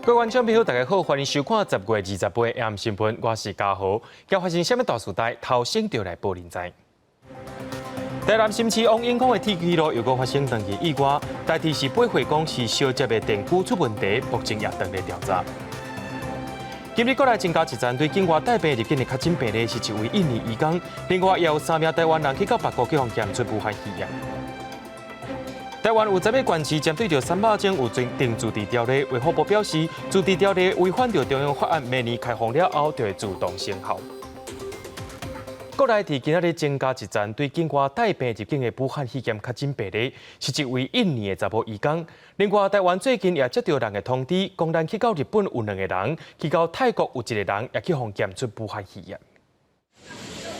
各位觀眾朋友，大家好，歡迎收看10月28 AM 新聞，我是嘉豪。今發生啥物大事代，頭先就來報您知。台南新市王永康的鐵支路又閣發生斷氣意外，台鐵是八會講是燒接的電鋸出問題，目前也正咧調查。今日國內增加一例對境外帶病入境的確診病例，是一位印尼移工，另外也有三名台灣人去到別國去予檢出武漢肺炎。台灣有10個縣市針對著三百種有訂自治條例，衛福部表示，自治條例違反著中央法案，明年開放了後就會自動生效。國內佇今仔日增加一例對境外帶病入境的武漢肺炎確診病例，是一位印尼的查某移工。另外，台灣最近也接著人的通知，講咱去到日本有兩個人，去到泰國有一個人，也去予檢出武漢肺炎。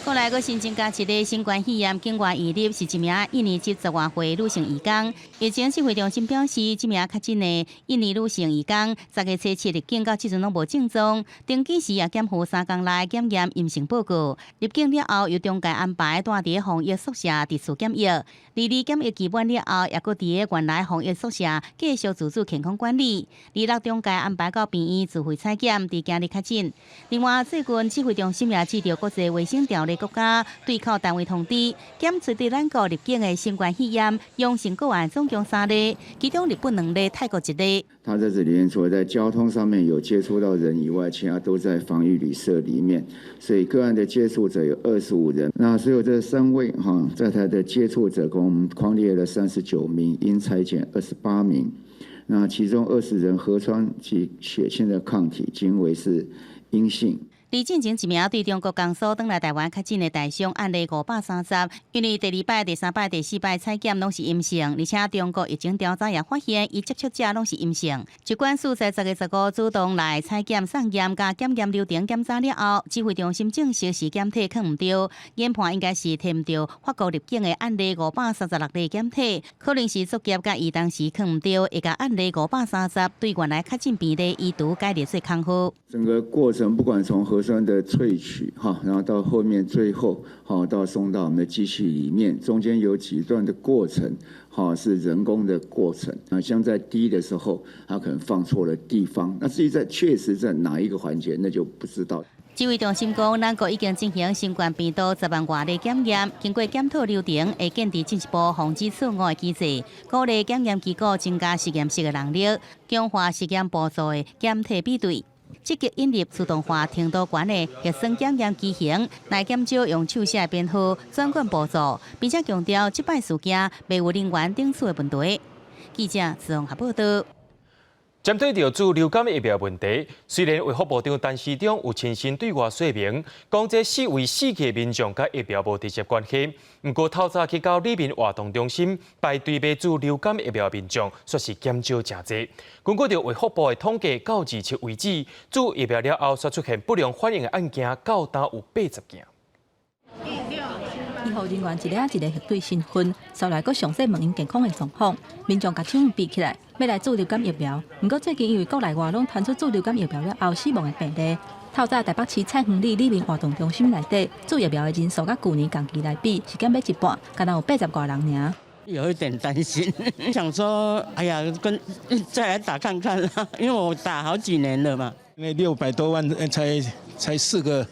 國內閣新增加一例新冠肺炎境外移入，是一名印尼籍十外歲女性移工。疫情指揮中心表示，這名確診的印尼女性移工，10月初七入境到這陣攏無症狀，登機時也檢附3工內檢驗陰性報告。入境了後，由中介安排蹛佇防疫宿舍佇厝檢疫。二二檢疫期滿了後，也閣佇原來防疫宿舍繼續自主健康管理。26中介安排到病院自費採檢，佇今日確診。另外，最近指揮中心也接著國際衛生條例國家對口單位通知，檢出對咱國入境的新冠肺炎陽性個案總共三例，其中日本兩例，泰國一例。他在這裡面除了在交通上面有接觸到人以外，其他都在防疫旅社裡面，所以個案的接觸者有25人。那所有這三位哈，在他的接觸者共我們匡列了39名，應採檢28名。那其中20人核酸及血清的抗體均為是陰性。而進前一名對中國江蘇轉來台灣確診的台商案例530，因為第二擺、第三擺、第四擺採檢攏是陰性，而且中國疫情調查也發現伊接觸者攏是陰性。疾管署在10月15主動來採檢送驗佮檢驗流程檢查了後，指揮中心證實是檢體囥毋著，研判應該是提毋著法國入境的案例536例檢體，可能是作業佮移動時囥毋著，會共案例530對原來確診病例移除改列做空號。整個過程不管從核酸的萃取哈，然後到後面最後哈，到送到我們的機器裡面，中間有幾段的過程哈，是人工的過程。啊，像在滴的時候，他可能放錯了地方。那至於在確實在哪一個環節，那就不知道。指揮中心講，咱國已經進行新冠病毒10萬外例檢驗，經過檢討流程，會建立進一步防止錯誤的機制，鼓勵檢驗機構增加實驗室的能力，強化實驗步驟的檢體比對。積極引入自動化程度懸的核酸檢驗機型，來減少用手寫編號轉換步驟，並且強調這擺事件袂有人員頂錯的問題。記者綜合報道。針對著注流感疫苗問題，雖然衛福部長陳時中有親身對外說明，講這四位死去民眾佮疫苗無直接關係，毋過透早去到里民活動中心排隊欲注流感疫苗民眾，煞是減少誠濟。根據著衛福部的統計，到27為止，注疫苗了後煞出現不良反應的案件，到今有80件。醫護人員一个一个核對身份，紲來閣詳細問𪜶健康的狀況，民眾共手比起來，欲來注流感疫苗。毋過最近因為國內外攏傳出注流感疫苗了後死亡的病例，透早台北市菜園里里民活動中心內底注疫苗的人數，佮舊年仝期來比是減欲一半，敢若有80外人爾。有一點擔心，想說，哎呀，跟再來打看看啦，因為我打好幾年了嘛。那600多萬才四個，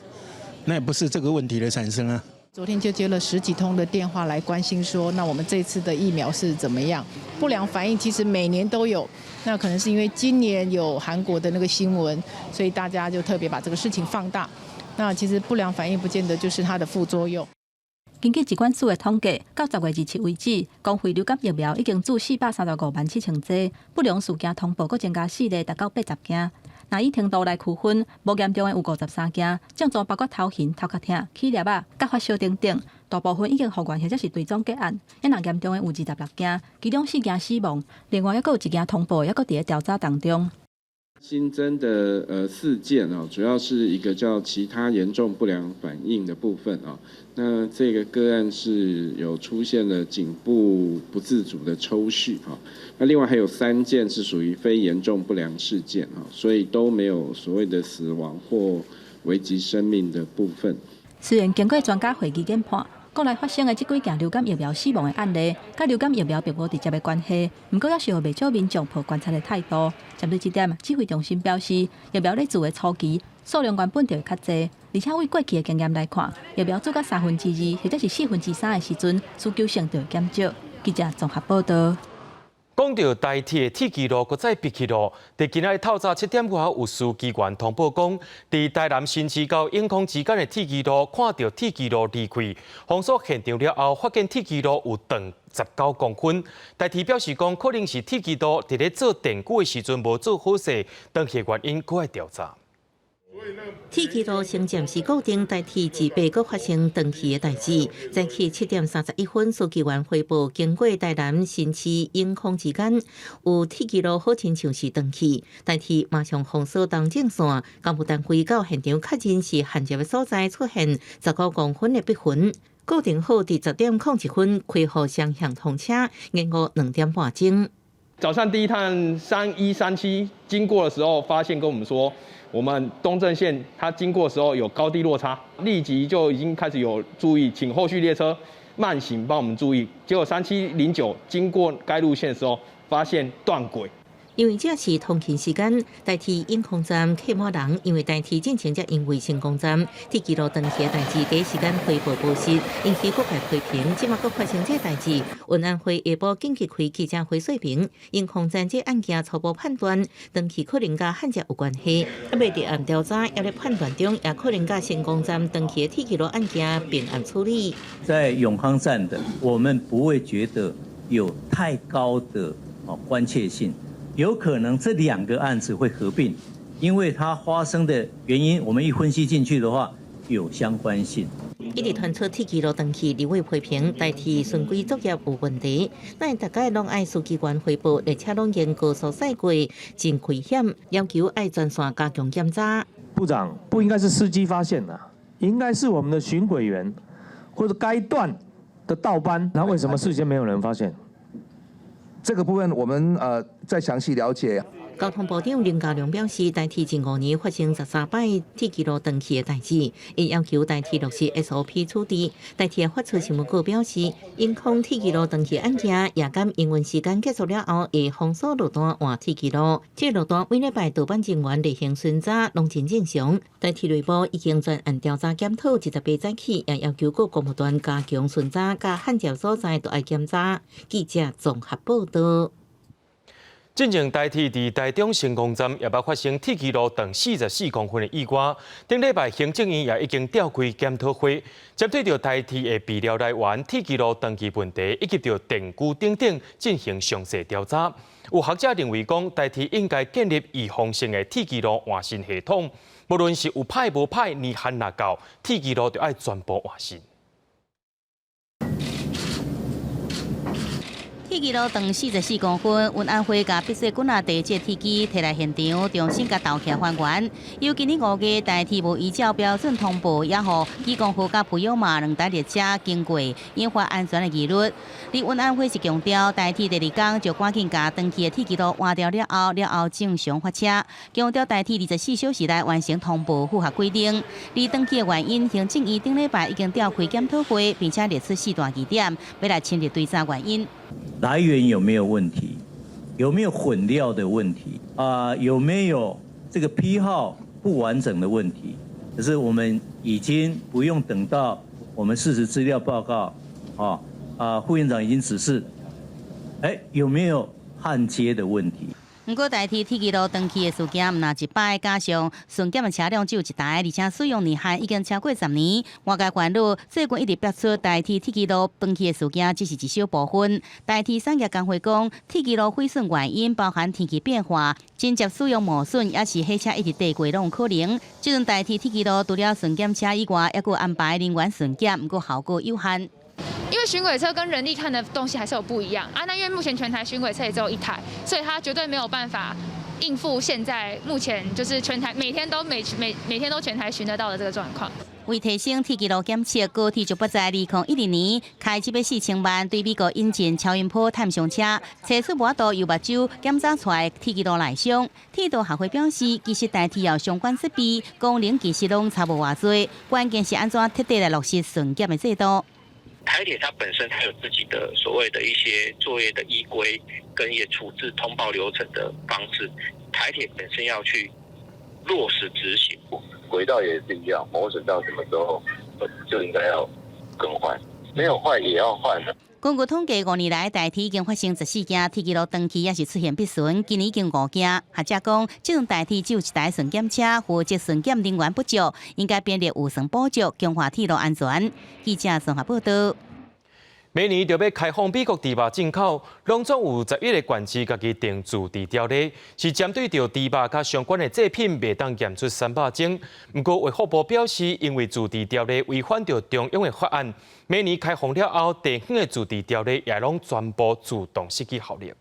那也不是這個問題的產生啊。昨天就接了十幾通的電話來關心，說那我們這次的疫苗是怎麼樣？不良反應其實每年都有，那可能是因為今年有韓國的那個新聞，所以大家就特別把這個事情放大。那其實不良反應不見得就是它的副作用。根據疾管署的統計，到10月27為止，公費流感疫苗已經注435萬7千劑，不良事件通報閣增加四例，達到80件。若以程度來區分，無嚴重的有53件，症狀包括頭暈、頭殼疼、起粒仔、佮發燒等等，大部分已經復原或者是追蹤個案。若嚴重的有26件，其中四件死亡，另外猶閣有一件通報，猶閣佇咧調查當中。新增的四件哦，主要是一個叫其他嚴重不良反應的部分啊。那這個個案是有出現了頸部不自主的抽搐哈。那另外還有三件是屬於非嚴重不良事件啊，所以都沒有所謂的死亡或危及生命的部分。雖然經過專家會議研判，國內發生的這幾件流感疫苗死亡的案例，佮流感疫苗並無直接的關係，毋過也是予袂少民眾抱觀察的態度。針對這點，指揮中心表示，疫苗咧注的初期數量原本就會較濟，而且對過去的經驗來看，疫苗注到2/3或者是3/4的時陣，持久性就會減少。記者綜合報道。講到台鐵鐵支路，閣再逼去咯。佇今仔日透早7點外，有書記員通報講，佇台南新市到永康之間的鐵支路，看著鐵支路離開，封鎖現場了後，發現鐵支路有斷19公分。台鐵表示講，可能是鐵支路佇咧做電鋸的時陣無做好勢，斷去原因閣愛調查。鐵支路先暫時固定台鐵自八閣發生斷去的代誌。早起7點31分，書記員回報，經過台南新市永康之間有鐵支路好親像是斷去，台鐵馬上封鎖東正線，工務單位到現場確認是焊接的所在出現19公分的篦痕，固定好佇10點01分開放雙向通車，延誤2點半鐘。早上第一趟3137經過的時候，發現跟我們說，我們東正線它經過的時候有高低落差，立即就已經開始有注意，請後續列車慢行幫我們注意。結果3709經過該路線的時候，發現斷軌。因為這是通勤時間，台鐵永康站客滿人，因為台鐵進前才因為成功站鐵支路斷去的代誌，第一時間回報無實，引起各界批評。這馬閣發生這代誌，運安會下晡緊急開記者會說明，永康站這案件初步判斷斷去可能佮焊接有關係，猶未立案調查，猶咧判斷中，也可能佮成功站斷去的鐵支路案件並案處理。在永康站的，我們不會覺得有太高的哦關切性。有可能這兩個案子會合併，因為它發生的原因，我們一分析進去的話，有相關性。一直傳出鐵支路斷去，立委批評台鐵巡軌作業有問題，但逐擺攏愛書記員匯報，列車攏經高速駛過，真危險，要求愛全線加強檢查。部長，不應該是司機發現的，應該是我們的巡軌員或者該段的道班，那為什麼事先沒有人發現？這個部分我們再詳細了解。交通部長林佳龍表示，台鐵近5年發生13擺鐵支路斷去的代誌，伊要求台鐵落實 SOP 處置。台鐵發出新聞稿表示，永康鐵支路斷去案件，夜間營運時間結束了後，會封鎖路段換鐵支路。這個路段每禮拜道班人員例行巡查，攏真正常。台鐵內部已經全案調查檢討，28早起也要求各公務段加強巡查，佮焊接所在都愛檢查。記者綜合報道。進前台鐵佇台中成功站也捌發生鐵支路斷44公分的意外。頂禮拜行政院也已經召開檢討會，針對著台鐵的備料來源、鐵支路斷去問題，以及著電鋸等等進行詳細調查。有學者認為講，台鐵應該建立預防性的鐵支路換新系統，無論是有歹無歹，年限若到，鐵支路就愛全部換新。鐵支路斷44公分，運安會共必須滾仔地這鐵支提來現場，重新共鬥起還原。由今年5月，台鐵無依照標準通報，也予莒光號佮普悠瑪兩台列車經過，引發安全的疑慮。而運安會是強調，台鐵第二工就趕緊共斷去的鐵支路換掉了後，了後正常發車。強調台鐵24小時內完成通報，符合規定。而斷去的原因，行政院頂禮拜已經召開檢討會，並且列出四大疑點，欲來深入追查原因。來源有沒有問題？有沒有混料的問題？啊，有沒有這個批號不完整的問題？可是我們已經不用等到我們事實資料報告，啊啊，副院長已經指示，欸，有沒有焊接的問題？毋過台鐵鐵支路斷去的事件毋若一擺，加上巡檢的車輛只有一台，而且使用年限已經超過10年，外界煩惱最近一直爆出台鐵鐵支路斷去的事件，只是一小部分。台鐵產業工會講，鐵支路毀損原因包含天氣變化、針接使用磨損，抑是火車一直趯過攏有可能。這陣台鐵鐵支路除了巡檢車以外，猶閣安排人員巡檢，毋過效果有限。因為巡軌車跟人力看的東西還是有不一樣啊。那因為目前全台巡軌車也只有一台，所以它絕對沒有辦法應付現在目前就是全台每天都每每每天都全台巡得到的這個狀況。為提升鐵支路檢測，高鐵就不在2012年開始欲4000萬對美國引進超音波探傷車，測出無法度用目睭檢查出來鐵支路內傷。鐵道學會表示，其實台鐵有相關設備，功能其實攏差無偌濟，關鍵是按怎徹底來落實巡檢的制度。台鐵它本身它有自己的所謂的一些作業的依規跟一些處置通報流程的方式，台鐵本身要去落實執行。軌道也是一樣，磨損到什麼時候就應該要更換，沒有壞也要換。根據統計，5年來台鐵已經發生14件鐵支路斷去，抑是出現篦巡，今年已經五件。學者講，這陣台鐵只有一台巡檢車，負責巡檢人員不足，應該編列預算補足，強化鐵路安全。記者綜合報道。明年就欲開放美國豬肉進口，攏總有11個縣市家己訂自治條例，是針對著豬肉佮相關的製品袂當驗出三肉精。毋過衛福部表示，因為自治條例違反著中央的法案，明年開放了後，地方的自治條例也攏全部自動失去效力。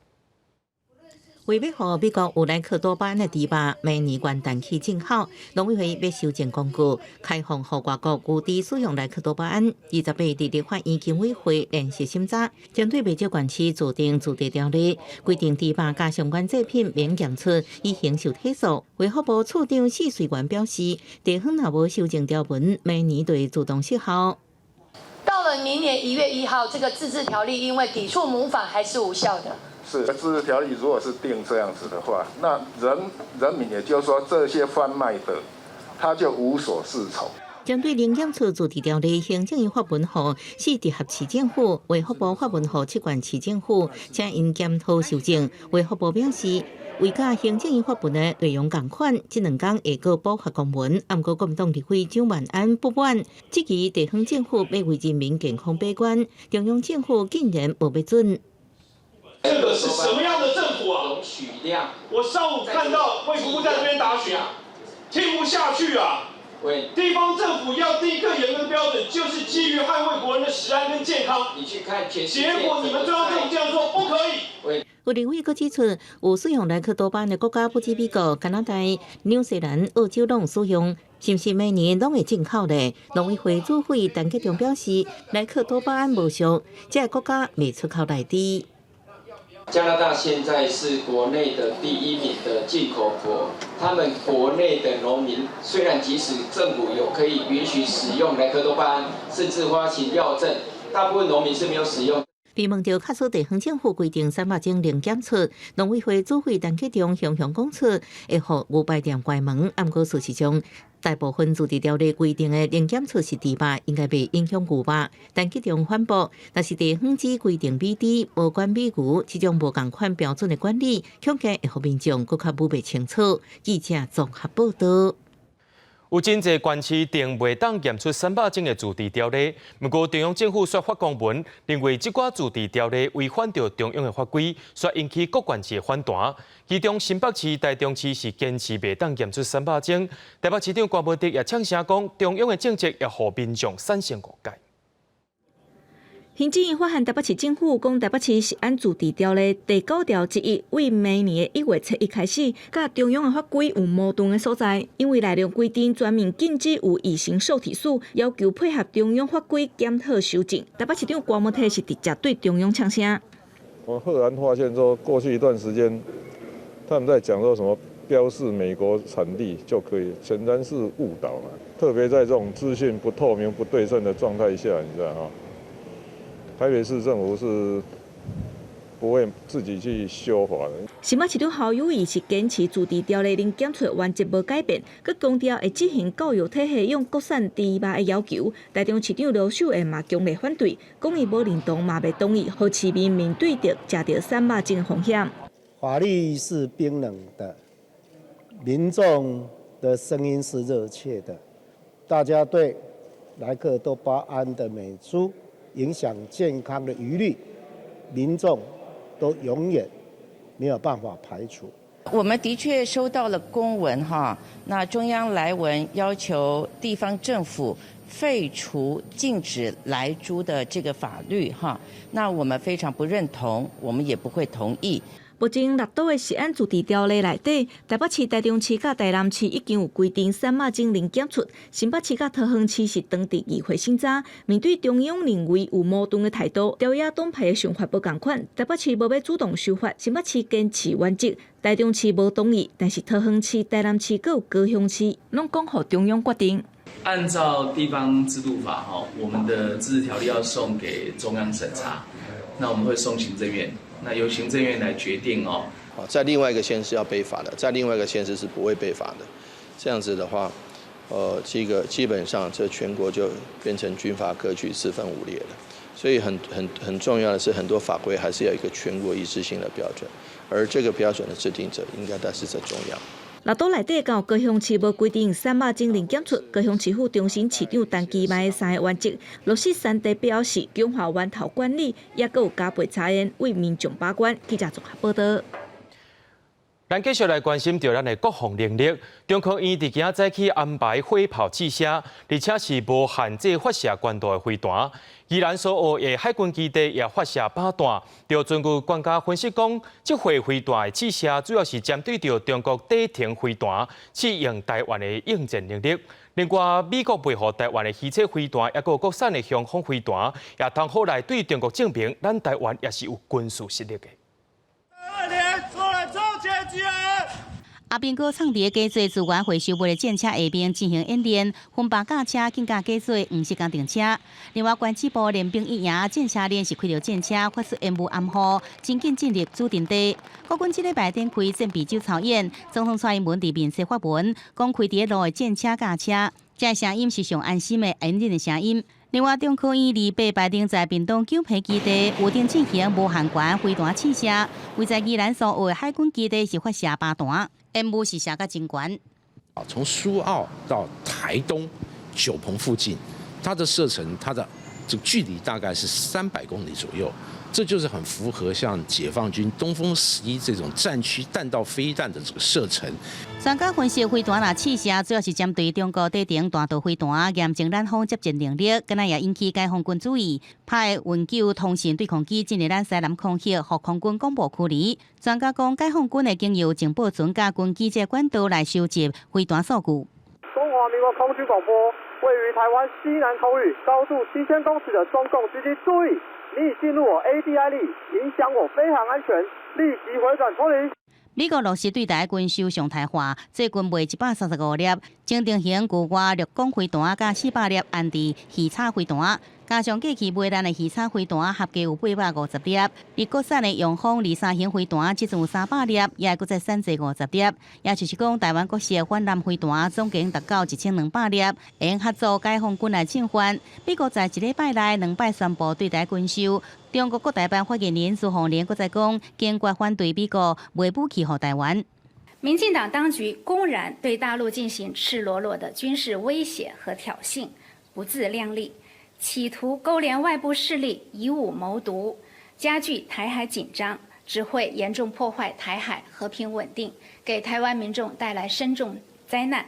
為欲予美國有萊克多巴胺的豬肉，明年元旦起進口，農委會欲修正公告，開放予外國牛豬使用萊克多巴胺。28日立法院經委會連續審查，針對袂少縣市制定自治條例，規定豬肉佮相關製品免檢出乙型受體素。衛福部次長謝瑞元表示，地方若無修正條文，明年就會自動失效。到了明年1月1號，這個自治條例因為抵觸母法還是無效的。是自治條例，如果是定這樣子的話，那人民也就是說，這些販賣的，他就無所適從。針對零檢出自治條例，行政院發文予四直轄市政府，衛福部發文予七縣市政府，請𪜶檢討修正。衛福部表示，為佮行政院發文的內容仝款，這兩工會閣補發公文。毋過國民黨立委蔣萬安不滿，質疑地方政府欲為人民健康把關，中央政府竟然無欲准。這個是什麼樣的政府啊？我上午看到衛福部在這邊答詢，聽不下去啊！地方政府要定更嚴格的標準，就是基於捍衛國人的食安跟健康。你去看全世界，結果你們中央政府這樣說，不可以。有立委閣指出，有使用萊克多巴胺的國家不止美國、加拿大、紐西蘭、澳洲攏使用，是毋是明年攏會進口咧？農委會主委陳吉仲表示，萊克多巴胺無俗，這个國家袂出口來豬。加拿大現在是國內的第一名的進口國，他們國內的農民雖然即使政府有可以允許使用萊克多巴胺，甚至發行藥證，大部分農民是沒有使用。被問著卡數地方政府規定三肉精零檢出，農委會主委陳吉仲雄雄講出，會予牛排店關門。毋過事實上，大部分自治條例規定的零檢出是豬肉，應該袂影響牛肉。陳吉仲反駁，若是地方只規定美豬，無管美牛，這種無仝款標準的管理，恐驚會予民眾閣較無袂清楚。記者綜合報道。有真濟縣市定袂當驗出三肉精的自治條例，毋過中央政府煞發公文，認為這寡自治條例違反著中央的法規，煞引起各縣市的反彈。其中新北市、台中市是堅持袂當驗出三肉精，台北市長柯文哲也嗆聲講，中央的政策會予民眾產生誤解。行政院發函台北市政府，講台北市食安自治條例第九條之一，對明年的1月7日開始，佮中央的法規有矛盾的所在，因為內容規定全面禁止有乙型受體素，要求配合中央法規檢討修正。台北市長柯文哲是直接對中央嗆聲。我赫然發現說，過去一段時間，他們在講說什麼標示美國產地就可以，全然是誤導嘛。特別在這種資訊不透明、不對稱的狀態下，你知道哈？台北市政府是不會自己去修法的。新北市長侯友宜是堅持自治條例零檢出原則無改變，閣強調會執行教育體系用國產豬肉的要求。台中市長盧秀燕嘛強烈反對，講伊無認同嘛袂同意，予市民面對著食著三肉精的風險。法律是冰冷的，民眾的聲音是熱切的，大家對萊克多巴胺的美豬影響健康的疑慮，民眾都永遠沒有辦法排除。我們的確收到了公文哈，那中央來文要求地方政府廢除禁止萊豬的這個法律哈，那我們非常不認同，我們也不會同意。目前六都的食安自治條例內底，台北市、台中市佮台南市已經有規定瘦肉精零檢出，新北市佮桃園市是當地議會審查。面對中央認為有矛盾的態度，朝野黨派的想法無仝款。台北市無欲主動修法，新北市堅持原則，台中市無同意，但是桃園市、台南市閣有高雄市，攏講予中央決定。按照地方制度法，哈，我們的自治條例要送給中央審查，那我們會送行政院。那由行政院來決定哦。在另外一個縣市要被罰的，在另外一個縣市是不會被罰的。這樣子的話，這個基本上這全國就變成軍閥割據、四分五裂了。所以很重要的是，很多法規還是要一個全國一致性的標準，而這個標準的制定者應該是在中央。六都內底到高雄市無規定瘦肉精零檢出，高雄市府重申市長陳其邁的三个原則，落實三地表示強化源頭管理，也閣有加倍查驗為民眾把關。記者綜合報道。咱繼續來關心著咱的國防能力。中科院佇今仔早起安排火炮試射，而且是無限制發射管道的飛彈。宜蘭蘇澳的海軍基地也發射靶彈。著根據專家分析講，這回飛彈的試射主要是針對著中國短程飛彈，試驗台灣的應戰能力。另外，美國賣予台灣的魚叉飛彈，抑閣有國產的雄風飛彈，也通好來對中國證明，咱台灣也是有軍事實力的。阿兵哥藏佇咧機座資源回收物的戰車下面進行演練，分白甲車更加改做黃色工程車。另外，關指部練兵一營戰車連是開著戰車發出煙霧暗號，真緊進入主陣地。國軍這禮拜展開戰備周操演，總統蔡英文佇面書發文，講開佇咧路的戰車佮車，這聲音是上安心的演練的聲音。另外，中科院28排定在屏東九陂基地有頂進行無限環飛彈試射，位在宜蘭蘇澳的海軍基地是發射靶彈，煙霧是射甲真懸。啊，從蘇澳到台東九鵬附近，它的射程，它的這個距離大概是300公里左右，這就是很符合像解放軍東風11這種戰區彈道飛彈的這個射程。專家分析，飛彈若試射，主要是針對中國短程彈道飛彈，驗證咱方接戰能力，敢若也引起解放軍注意，派運九通信對抗機進入咱西南空域，予空軍廣播驅離。專家講，解放軍會經由情報船佮軍機這管道來收集飛彈數據。中華民國空軍廣播，位於台灣西南空域，高度7000公尺的中共軍機注意，你已進入我 ADI 裡，影響我飛航安全，立即回轉脫離。美國落實對台軍售常態化，最近賣135粒前定型巨外陸攻飛彈，佮400粒安置魚叉飛彈，加上過去賣咱的魚叉飛彈，合計有850粒。而國產的雄風23型飛彈，這陣有300粒，也會閣再產製50粒。也就是講，台灣國式反艦飛彈總共達到1200粒，會用合作解放軍來進發。美國在一禮拜內兩擺宣布對台軍售。中國國台辦發言人蘇鳳蓮閣再講，堅決反對美國賣武器予台灣。民進黨當局公然對大陸進行赤裸裸的軍事威脅和挑釁，不自量力，企圖勾連外部勢力以武謀獨，加劇台海緊張，只會嚴重破壞台海和平穩定，給台灣民眾帶來深重災難，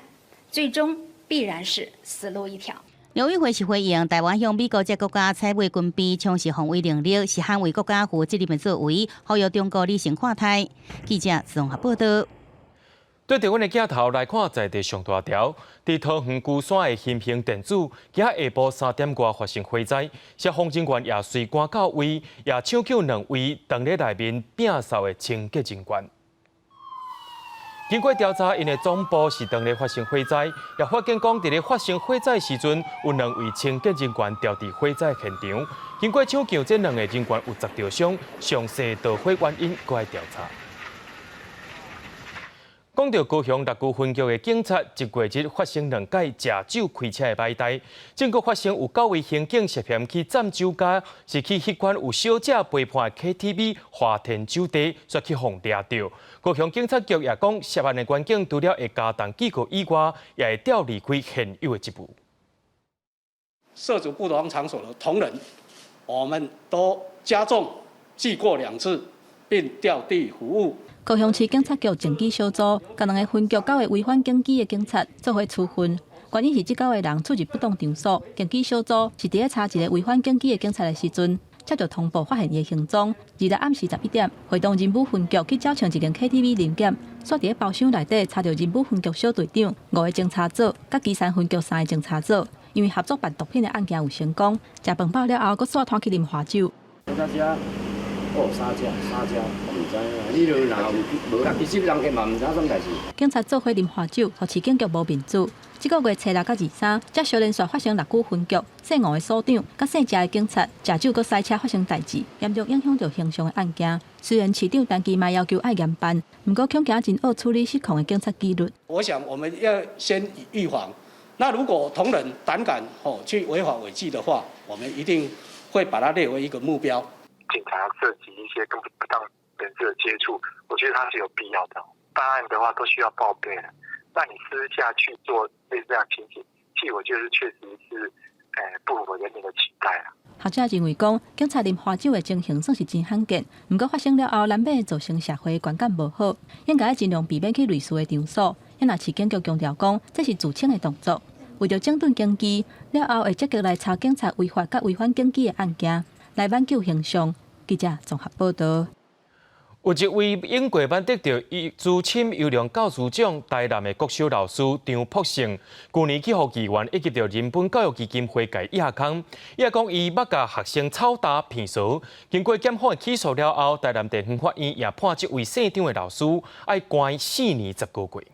最終必然是死路一條。陸委會是回應台灣向美國這國家採買軍備，充實防衛能力，是捍衛國家負責任的作為，呼籲中國理性看待。記者綜合報道。對著阮的鏡頭來看，在地上大條，佇桃園龜山的欣興電子，今下晡3點外發生火災，消防人員也隨趕到位，也搶救兩位當咧內面摒掃的清潔人員。經過調查，𪜶的總部是當咧發生火災，也發現講佇咧發生火災時陣，有兩位清潔人員調佇火災現場。經過搶救，這兩个人員有砸著傷，詳細導火原因閣愛調查。講到高雄六龜分局的警察，一月日發生兩擺食酒開車的歹代，正閣發生有九位刑警涉嫌去佔酒家，是去彼款有小姐陪伴的 KTV 華天酒店，煞去予掠著。高雄警察局也講，涉案的員警除了會加重記過以外，也會調離開現有的職務。涉足不同場所的同仁，我們都加重記過兩次，並調地服務。高雄市警察局偵緝小組，共兩个分局九个違反警紀的警察做伙處分。原因是這九个人出入不當場所，偵緝小組是佇咧查一个違反警紀的警察的時陣，接著通報發現伊的行蹤。26暗時11點，會同仁武分局去鳥松一間 KTV 臨檢，煞佇咧包廂內底查著仁武分局小隊長五个偵查組，佮旗山分局三个偵查組，因為合作辦毒品的案件有成功，食飯飽了後，閣煞拖去啉華酒。哦，三隻，三隻，我毋知啊。你著若有無啦，其實人客嘛毋知影啥代志。警察做伙啉華酒，予市警局無面子。這個月初六佮23，才相連續發生六區分局姓吳的所長佮姓謝的警察食酒閣駛車發生代誌，嚴重影響著形象的案件。雖然市長陳其邁要求愛嚴辦，毋過恐驚真惡處理失控的警察紀律。我想我們要先預防。那如果同仁膽敢吼去違法違紀的話，我們一定會把它列為一個目標。警察涉及一些跟不當人士的接觸，我覺得他是有必要的。辦案的話都需要報備的，那你私下去做類似這樣情形，其實我覺得確實是，不符合人民的期待啊。學者認為講，警察啉華酒的情形算是真罕見，毋過發生了後，難免會造成社會觀感無好，應該盡量避免去類似的場所。若市警局強調講，這是自清的動作，為著整頓警紀，了後會積極來查警察違法佮違反警紀的案件，來挽救形象。記者綜合報道。有一位英國班得著資深優良教師獎台南的國小老師張朴勝，舊年去予議員以及著人本教育基金會共掖空，伊也講伊捌共學生操打騙嫂，經過檢方的起訴了後，台南地方法院也判這位姓張的老師愛關4年10個月。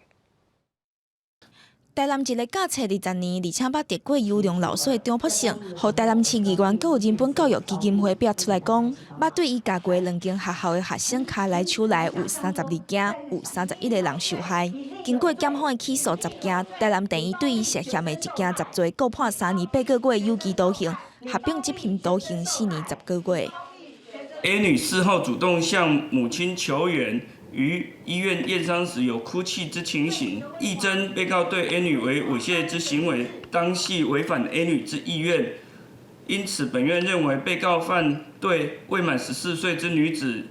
台南一个教冊20年，而且捌得過優良老師的張朴勝，予台南市議員閣有人本教育基金會逼出來講，捌對伊教過兩間學校的學生跤來手來有32件，有31個人受害。經過檢方的起訴十件，台南地院對伊涉嫌的一件十罪，各判3年8個月有期徒刑，合併執行徒刑4年10個月。 A 女事後主動向母親求援。於醫院驗傷時有哭泣之情形，依偵被告對 A 女為猥褻之行為，當係違反 A 女之意願，因此本院認為被告犯對未滿14歲之女子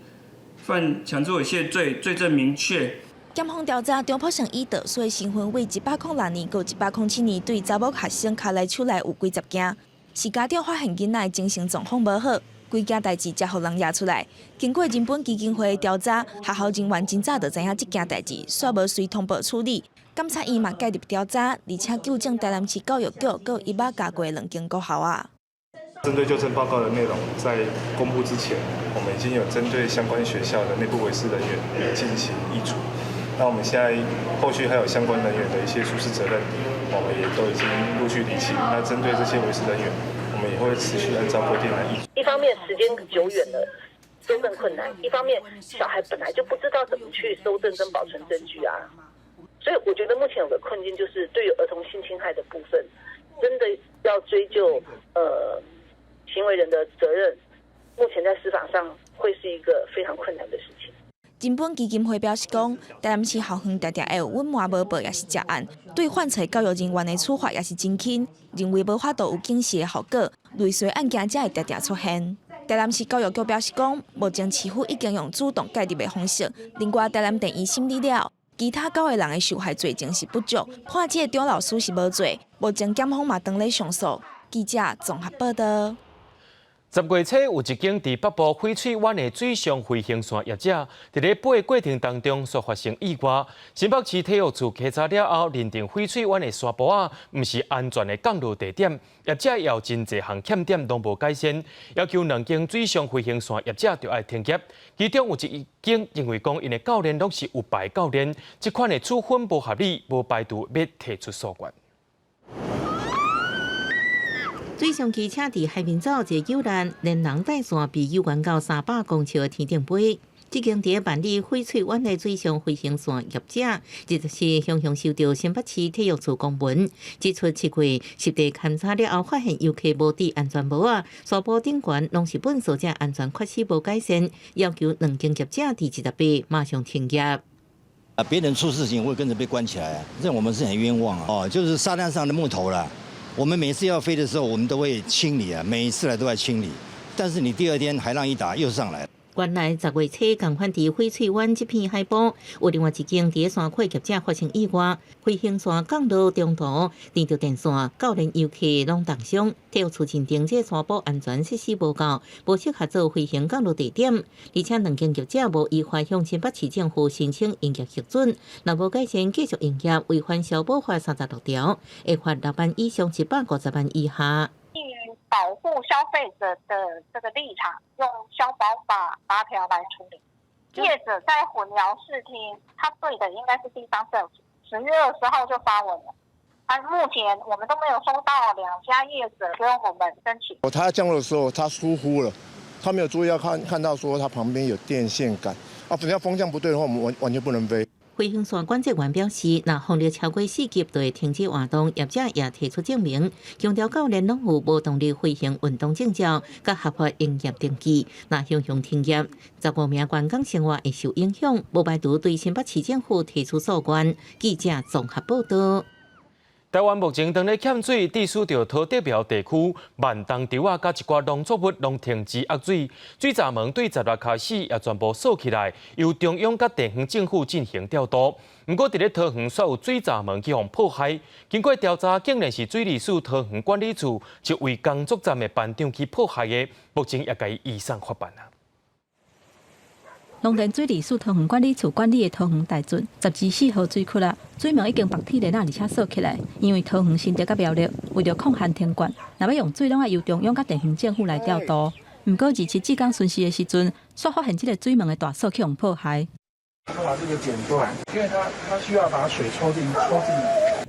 犯強制猥褻罪，罪證明確。檢方調查張朴勝以盜稅身份，為106年到107年對查某學生跤來手來有幾十件，是家長發現囡仔精神狀況無好。規件代誌才予人攑出來。經過人本基金會調查，學校人員真早就知影這件代誌，煞無隨通報處理。檢察院嘛介入調查，而且糾正台南市教育局閣伊捌教過兩間國校啊。針對糾正報告的內容，在公布之前，我們已經有針對相關學校的內部違事人員進行移除。那我們現在後續還有相關人員的一些疏失責任，我們也都已經陸續釐清。那針對這些違事人員，我們也會持續按照規定來移除。一方面時間久遠了，蒐證困難；一方面小孩本來就不知道怎麼去蒐證跟保存證據啊。所以我覺得目前有個困境，就是對於兒童性侵害的部分，真的要追究行為人的責任，目前在司法上會是一個非常困難的事情。人本基金會表示講，台南市校園常常會有隱瞞無報，抑是涉案，對犯錯教育人員的處罰也是真輕，認為無法度有警示的效果，類似案件才會常常出現。台南市教育局表示講，目前市府已經用主動介入的方式，另外台南地院審理了，其他九个人的受害罪證是不足，判這個張老師是無罪，目前檢方嘛當咧上訴。記者綜合報道。10月初有一間佇北部翡翠灣的水上飛行傘業者，佇咧飛的過程當中，煞發生意外。新北市體育處稽查了後，認定翡翠灣的沙埔仔毋是安全的降落地點，業者也有真濟項欠點攏無改善，要求兩間水上飛行傘業者著愛停業。其中有一間認為講，𪜶的教練攏是有牌教練，這款的處分無合理，無排除欲提出訴願。水上機車佇海面走，一個救難，連人帶傘被救援到300公尺的天頂飛。這間佇萬里翡翠灣的水上飛行傘業者，24雄雄收著新北市體育處公文，指出7月實地勘查了後，發現遊客無戴安全帽仔，沙埔頂懸攏是糞掃，這安全缺失無改善，要求兩間業者佇28馬上停業。啊，別人出事情會跟着被關起來，這我們是很冤枉啊！哦，就是沙灘上的木頭啦。我們每次要飛的時候，我們都會清理啊，每一次來都在清理。但是你第二天海浪一打又上來。原來10月初仝款佇翡翠灣這片海埔，有另外一間佇山區業者發生意外，飛行線降落中途電著電線，教練遊客攏重傷。體育處認定這山坡安全設施無夠，無適合做飛行降落地點，而且兩間業者無依法向新北市政府申請營業核准，若無改善繼續營業，違反消保法36條，會罰6萬以上150萬以下。保護消費者的這個立場，用消保法8條來處理。業者在混淆視聽，他對的應該是地方政府。10月20號就發文了，啊，目前我們都沒有收到兩家業者跟我們申請。他降落的時候，他疏忽了，他沒有注意要看到說他旁邊有電線桿，啊，只要風向不對的話，我們完全不能飛。飛行線管制員表示，若風力超過4級，就會停止活動。業者也提出證明，強調教練攏有無動力飛行運動證照，佮合法營業登記。若強行停業，15名員工生活會受影響，無排除對新北市政府提出訴願。記者綜合報道。台灣目前當咧欠水，致使著桃竹苗地區萬重稻仔佮一寡農作物攏停止壓水，水閘門對10日開始也全部鎖起來，由中央佮地方政府進行調度。毋過，佇咧桃園煞有水閘門去予破壞，經過調查，竟然是水利署桃園管理處一位工作站的班長去破壞的，目前也共伊移送法辦啊。農田水利署桃園管理處管理的桃園大圳10之4號水庫啦，水門已經縛鐵鏈仔，而且鎖起來。因為桃園新竹佮苗栗為著抗旱停灌，若欲用水攏愛由中央佮地方政府來調度。毋過27志工巡視的時陣，煞發現這个水門的大鎖去予破壞。他把這個剪斷，因為他需要把水抽進來。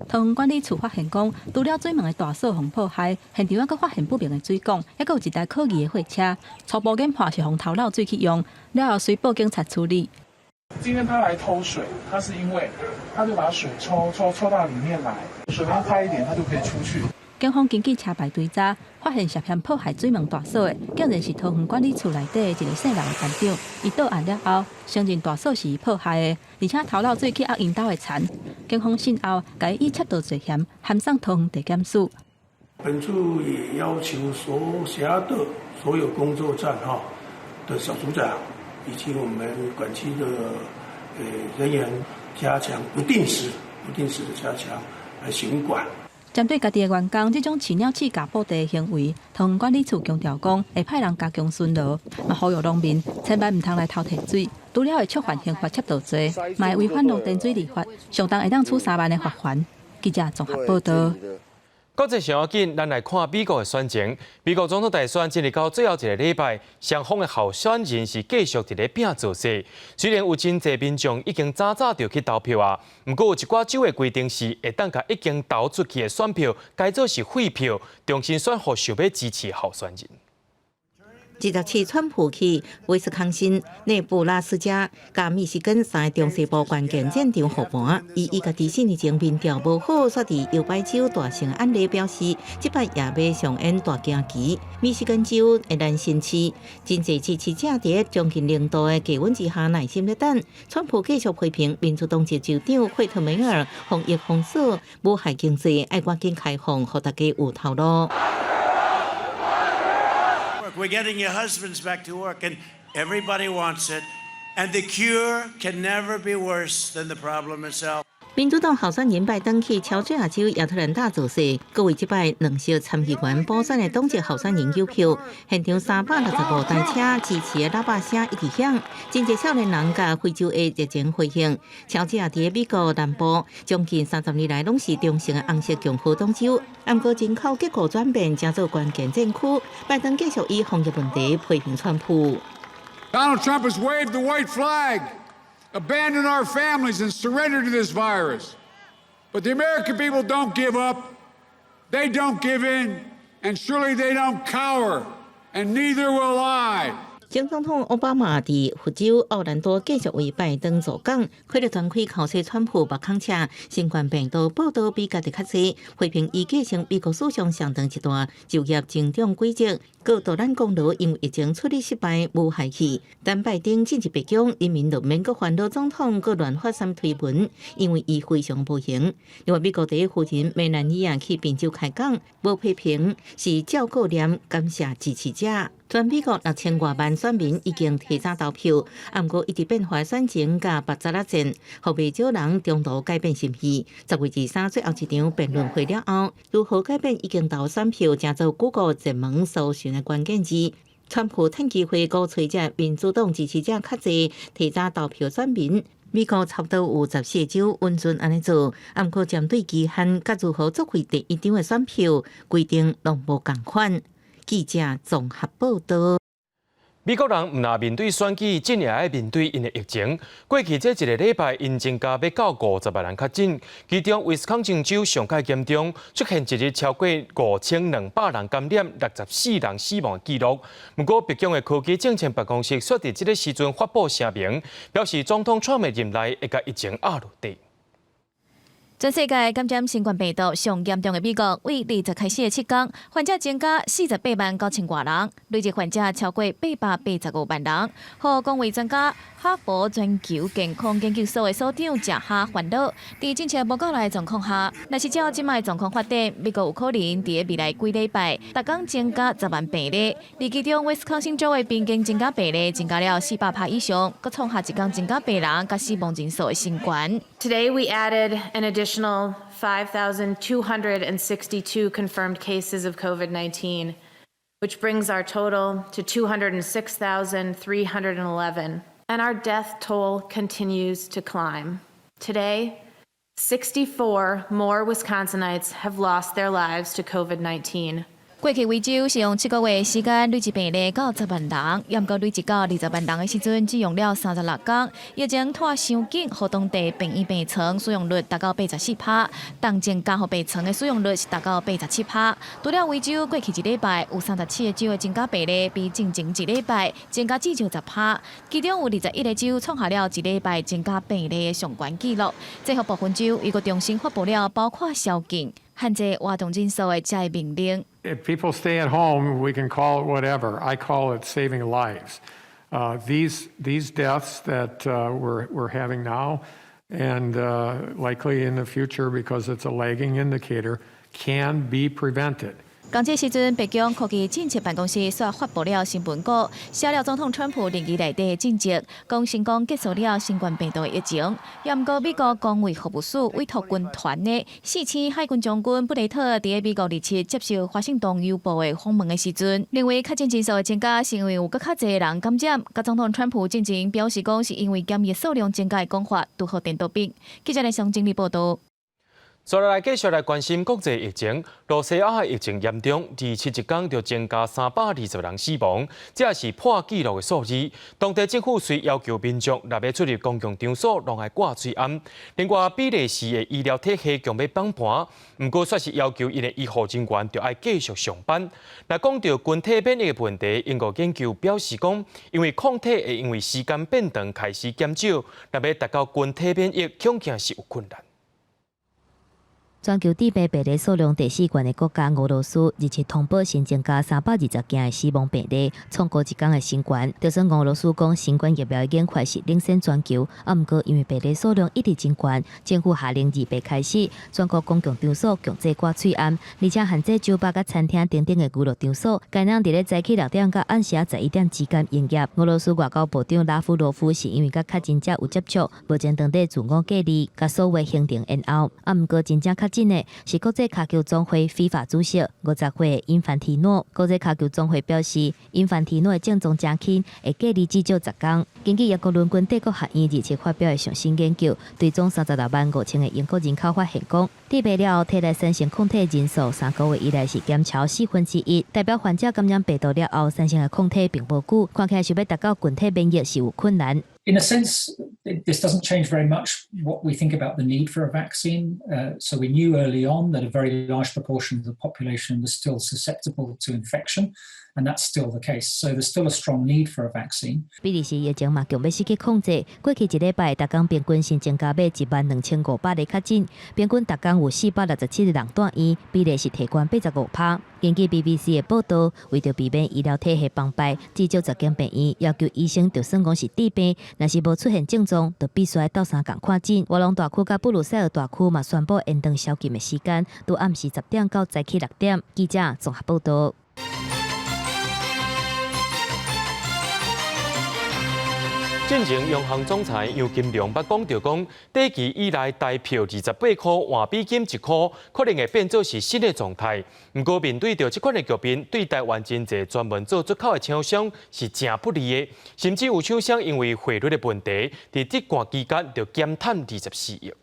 桃園管理處發現講，除了水門的大鎖予破壞，現場猶閣發現不明的水管，猶閣有一台可疑的貨車，初步研判是予偷漏水去用，了後隨報警察處理。今天他來偷水，他是因為他就把水抽到裡面來，水門開一點，他就可以出去。警方根據車牌追查，發現涉嫌破壞水門大鎖的，竟然是桃園管理處內底的一个姓林的班長。伊到案了後，承認大鎖是伊破壞的，而且偷漏水去壓𪜶兜的田。警方訊後，共伊以竊盜罪嫌函送桃園地檢署。本處也要求所轄的所有工作站哈的小組長以及我們管區的人員加強不定時的加強來巡管。針對家己的員工這種飼鳥鼠咬布袋的行為，桃園管理處強調講，會派人加強巡邏，嘛呼籲農民千萬毋通來偷提水，除了會觸犯刑法竊盜罪，嘛會違反農田水利法，上重會當處3萬的罰鍰。記者綜合報道。國際上要緊，咱來看美國的選情。美國總統大選進入到最後一个禮拜，雙方的候選人是繼續佇咧拼造勢。雖然有真濟民眾已經早早就去投票啊，毋過有一寡州的規定是會當共已經投出去的選票改做是廢票，重新選予想欲支持候選人。 27川普去威斯康辛、內布拉斯加、佮密西根三个中西部關鍵戰場護盤。伊以家己4年前民調無好，煞佇搖擺州大勝案例表示，這擺也欲上演大驚奇。密西根州的蘭辛市，真濟支持者佇將近0度的低溫之下耐心咧等。川普繼續批評民主黨籍州長惠特梅爾防疫封鎖、無害經濟，愛趕緊開放，予大家有頭路。 We're getting your husbands back to work, and everybody wants it. And the cure can never be worse than the problem itself. 民主黨候選人拜登去喬治亞州亞特蘭大造勢，閣為這擺兩席參議員補選的黨籍候選人誘票。現場365台車支持的喇叭聲一直響，真濟少年人佮非洲的熱情回應。喬治亞佇美國南部，將近30年來攏是中性的紅色共和黨州，毋過人口結構轉變，成做關鍵戰區。拜登繼續以防疫問題批評川普。 Donald Trump has waved the white flag, abandoned our families and surrendered to this virus. But the American people don't give up. They don't give in. And surely they don't cower. And neither will I. 前總統奧巴馬佇佛州奧蘭多繼續為拜登助講，開了全開口說川普目空赤，新冠病毒報導比家己較濟，批評伊繼承美國史上相當一段就業增長軌跡，閣杜蘭功勞因為疫情處理失敗無害去。但拜登進入白宮，人民就免閣煩惱總統閣亂發啥物推文，因為伊非常無閒。另外，美國第一夫人梅蘭妮亞去賓州開講，無批評，是照顧念感謝支持者。全美國6000外萬選民已經提早投票，毋過一直變化選情佮白雜仔戰，予袂少人中途改變心意。10月23最後一場辯論會了後，如何改變已經投選票，成做 Google 熱門搜尋的關鍵字。川普趁機會鼓吹這民主黨支持者較濟提早投票選民。美國差不多有14個州允准按呢做，毋過針對期限佮如何作為第一張的選票規定攏無仝款。記者綜合報道。美國人毋但面對選舉，這也愛面對𪜶的疫情。過去這一个禮拜，𪜶增加欲到50萬人確診，其中威斯康星州上蓋嚴重，出現一日超過5200人感染、64人死亡的紀錄。毋過，白宮的科技政策辦公室卻佇這个時陣發布聲明，表示總統川普任內會共疫情壓落底。全世界感染新冠病毒上嚴重的美國，對20開始的7天，患者增加48萬9千外人，累計患者超過885萬人。予公衛專家哈佛全球健康研究所的所長謝哈煩惱，佇政策無夠力的狀況下，若是照這擺狀況發展，美國有可能佇未來幾禮拜，逐工增加10萬病例。而其中威斯康星州的平均增加病例增加了400趴以上，閣創下一工增加病人佮死亡人數的新高。 Today we added an additional 5,262 confirmed cases of COVID-19, which brings our total to 206,311. And our death toll continues to climb. Today, 64 more Wisconsinites have lost their lives to COVID-19. 過去維州是用7個月時間累計病例到10萬人，毋過累計到20萬人的時陣，只用了36工。疫情拖傷緊，予當地病院病床使用率達到84趴，重症監護病床的使用率是達到87趴。除了維州，過去一禮拜有37個州的增加病例，比進前一禮拜增加至少10趴。其中有21個州創下了一禮拜增加病例的上懸紀錄。這予部分州又閣重新發布了包括宵禁、限制活動人數的這个命令。 If people stay at home, we can call it whatever. I call it saving lives. These deaths that we're having now and likely in the future because it's a lagging indicator can be prevented. 仝這時陣，白宮科技政策辦公室煞發布了新聞稿，寫了總統川普任期內底的政績，講成功結束了新冠病毒的疫情。也毋過美國公衛服務署委託軍團的四星海軍將軍布雷特，佇美國27接受華盛頓郵報的訪問的時陣，認為確診人數的增加是因為有閣較濟人感染。佮總統川普進前表示講，是因為檢疫數量增加的講法，拄好顛倒變。記者來上整理報道。再來繼續來關心國際疫情，露西亞的疫情嚴重，27一工就增加320人死亡，這也是破紀錄的數字。當地政府雖要求民眾若欲出入公共場所，攏愛掛喙罨。另外，比利時的醫療體系強欲崩盤，毋過煞是要求𪜶的醫護人員著愛繼續上班。若講到群體免疫的問題，英國研究表示講，因為抗體會因為時間變長開始減少，若欲達到群體免疫，恐驚是有困難。全球致病病例數量第四懸的國家俄羅斯，日前通報新增加320件的死亡病例，創過一工的新懸。就算俄羅斯講新冠疫苗的研發是領先全球，啊，毋過因為病例數量一直真懸，政府下令28開始，全國公共場所強制掛喙罨，而且限制酒吧佮餐廳等等的娛樂場所，干焦佇咧早起6點到暗時11點之間營業。俄羅斯外交部長拉夫羅夫是因為佮確診者有接觸，目前當地自我隔離，共所有行程延後。啊，毋過真正確診的是國際跤球總會非法主席50歲的因凡提諾。國際跤球總會表示，因凡提諾的症狀誠輕，會隔離至少10工。根據英國倫敦帝國學院27發表的上新研究，追蹤36萬5千个英國人口發現講，致病了後體內產生抗體人數3個月以來是減少1/4，代表患者感染病毒了後產生的抗體並無久，看起來想欲達到群體免疫是有困難。 In a sense, this doesn't change very much what we think about the need for a vaccine. So we knew early on that a very large proportion of the population was still susceptible to infection, and that's still the case. So there's still a strong need for a vaccine. 比利時疫情嘛，強欲失去控制。過去一禮拜，逐工平均新增加欲1萬2500例確診，平均逐工有467個人蹛院，比例是提懸85趴。根據 BBC 的報道，為著避免醫療體系崩敗，至少10間病院要求醫生，就算講是治病，若是無出現症狀，就必須愛鬥相共看診。瓦隆大區佮布魯塞爾大區嘛宣布延長宵禁的時間，對暗時10點到早起6點。記者綜合報道。進前央行總裁楊金龍捌講著講，短期以來台票28塊換美金1箍，可能會變做是新的狀態。毋過面對著這款的局面，對台灣真濟專門做出口的廠商是誠不利的，甚至有廠商因為匯率的問題，佇這段期間就減趁24億。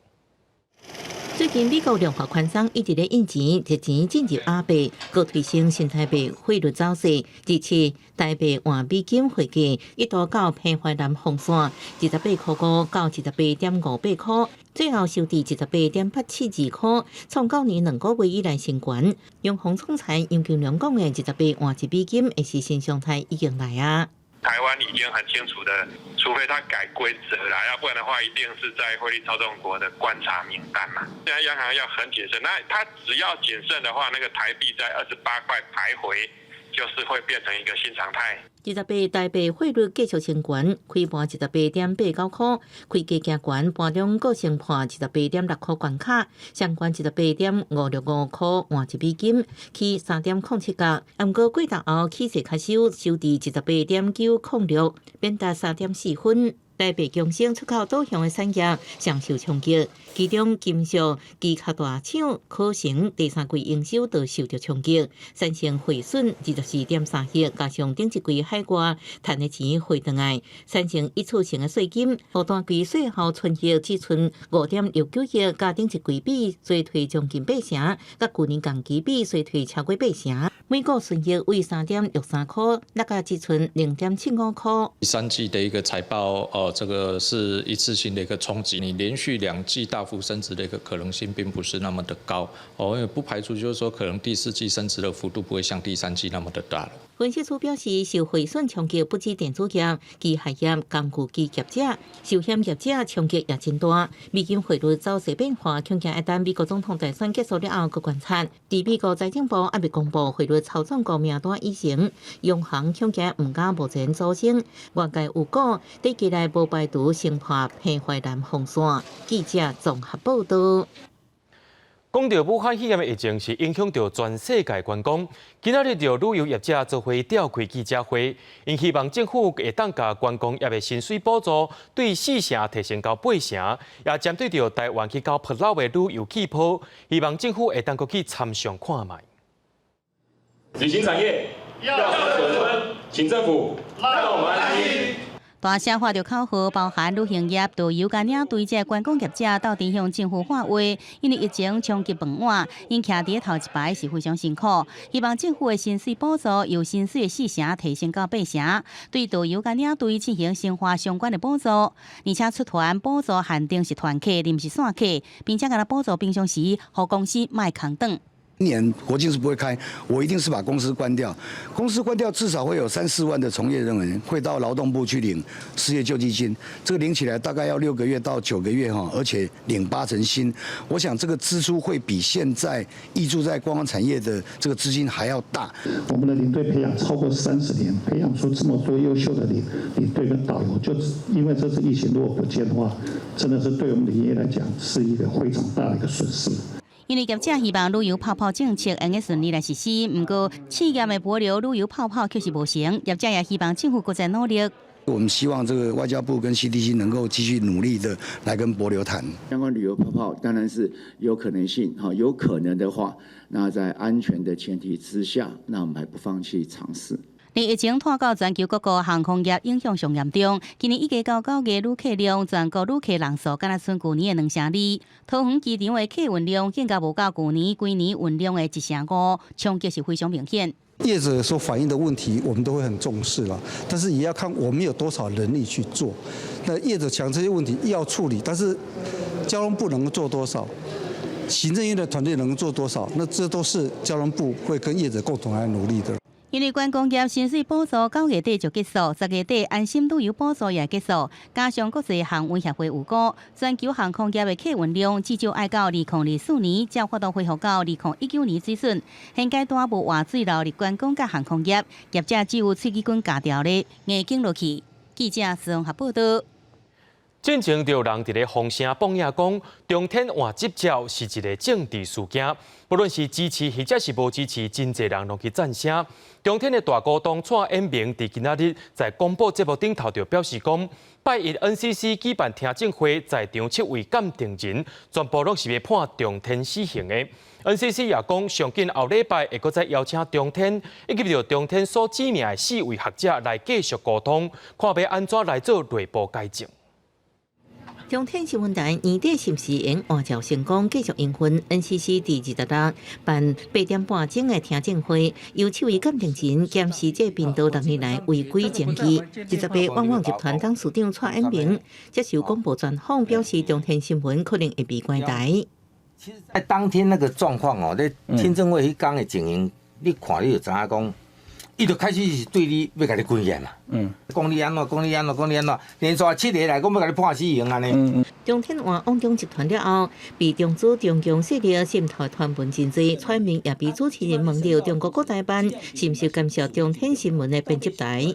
最近美國量化寬鬆一直咧印錢，熱錢進入亞幣，閣推升新台幣匯率走勢。這次台幣換美金匯價一度到平淮南紅線28.5塊到28.58塊，最後收佇28.872塊，創舊年2個月以來新高。央行總裁楊金龍講的28換1美金，會是新常態已經來啊。台灣已經很清楚的，除非他改規則啦，要不然的話，一定是在匯率操縱國的觀察名單嘛。現在央行要很謹慎，那他只要謹慎的話，那個台幣在28塊徘徊，就是會變成一個新常態。28台幣匯率繼續升懸，開盤28.89塊，開低行懸，盤中閣升破28.6塊關卡，上懸28.565塊換1美金，起3.07角。毋過過晝後起勢較收，收佇28.906，貶值3.4分。台幣強升，出口導向的產業上受衝擊，其中金屬、機械大廠可成第三季營收都受著衝擊，產生匯損24.3億，加上頂一季海外趁的錢匯轉來，產生一次性的稅金，予單季稅後純益只賰5.69億，佮頂一季比衰退將近8成，佮舊年同期比衰退超過8成。每股純益為3.63塊，落甲只賰0.75塊。第三季的一個財報，這個是一次性的一個衝擊，你連續2季大幅升值的一個可能性並不是那麼的高，哦，因為不排除就是說可能第四季升值的幅度不會像第三季那麼的大了。分析師表示，受匯損衝擊不止電子業、機械業、工具機業者，壽險業者衝擊也真大。美金匯率走勢變化，恐驚愛等美國總統大選結束了後，閣觀察。佇美國財政部猶未公布匯率操縱國名單以前，央行恐驚毋敢貿然做聲。外界有講，短期內無排除升破平淮南紅線。記者綜合報導。講著武漢肺炎的疫情是影響著全世界觀光。今仔日著旅遊業者做伙召開記者會，𪜶希望政府會當共觀光業的薪水補助對4成提升到8成，也針對著台灣去到帛琉的旅遊氣泡，希望政府會當閣去參詳看覓。旅行產業要生存，請政府讓我們安心。大聲喊著口號，包含旅行業、導遊佮領隊這觀光業者鬥陣向政府喊話，因為疫情衝擊飯碗，𪜶徛佇頭一排是非常辛苦。希望政府的薪水補助由薪水的4成提升到8成，對導遊佮領隊進行生活相關的補助，而且出團補助限定是團客，毋是散客，並且共他補助平常時，予公司莫空轉。今年國境是不會開，我一定是把公司關掉。公司關掉，至少會有三四萬的從業人員會到勞動部去領失業救濟金。這個領起來大概要6個月到9個月哈，而且領8成薪。我想這個支出會比現在挹注在觀光產業的這個資金還要大。我們的領隊培養超過30年，培養出這麼多優秀的領隊跟導遊，就因為這次疫情如果不見的話，真的是對我們旅業來講是一個非常大的一個損失。因為業者希望旅遊泡泡政策會用順利來實施，毋過試驗的帛琉旅遊泡泡卻是無成。業者也希望政府閣再努力。我們希望這個外交部跟 CDC 能夠繼續努力的來跟帛琉談。相關旅遊泡泡當然是有可能性，哈，有可能的話，那在安全的前提之下，那我們還不放棄嘗試。佇疫情拖到全球各國航空業影響上嚴重，今年一月到9月旅客量，全國旅客人數敢若賰舊年的2成2。桃園機場的客運量更加無夠舊年規年運量的1成5，衝擊是非常明顯。業者所反映的問題，我們都會很重視啦，但是也要看我們有多少能力去做。那業者講這些問題要處理，但是交通部能做多少，行政院的團隊能做多少，那這都是交通部會跟業者共同來努力的。因為觀光業薪水補助9月底就結束，10月底安心旅遊補助也結束，加上國際航運協會預估，全球航空業的客運量至少愛到2024年，才有法度恢復到2019年水準。現階段無活水流入觀光佮航空業，業者只有喙齒根咬牢咧，硬撐落去。記者綜合報導。進前就有人佇咧風聲放影講，中天換執照是一个政治事件，不論是支持或者是無支持，真濟人攏去贊聲。中天的大股東蔡衍明佇今仔日在廣播節目頂頭就表示講，拜一 NCC 舉辦聽證會，在場七位鑑定人全部攏是欲判中天死刑的。NCC 也講，上緊後禮拜會閣再邀請中天以及著中天所指名的四位學者來繼續溝通，看欲按怎來做內部改正。中天新聞台年底是毋是會換照成功繼續營運？NCC 佇26辦8點半鐘的聽證會，由七位鑑定人檢視這頻道6年來違規爭議。28旺旺集團董事長蔡衍明接受廣播專訪，表示中天新聞可能會被關台。其實，在當天那個狀況哦，咧聽證會彼工的情形，你看你就知影講，伊就開始是對你欲共你關起來嘛。講你按怎，講你按怎，講你按怎，連續七个來講欲共你判死刑按呢。中天換旺中集團了後，被中資中共勢力滲透傳聞真濟，蔡明也被主持人問著中國國台辦是毋是干涉中天新聞的編輯台？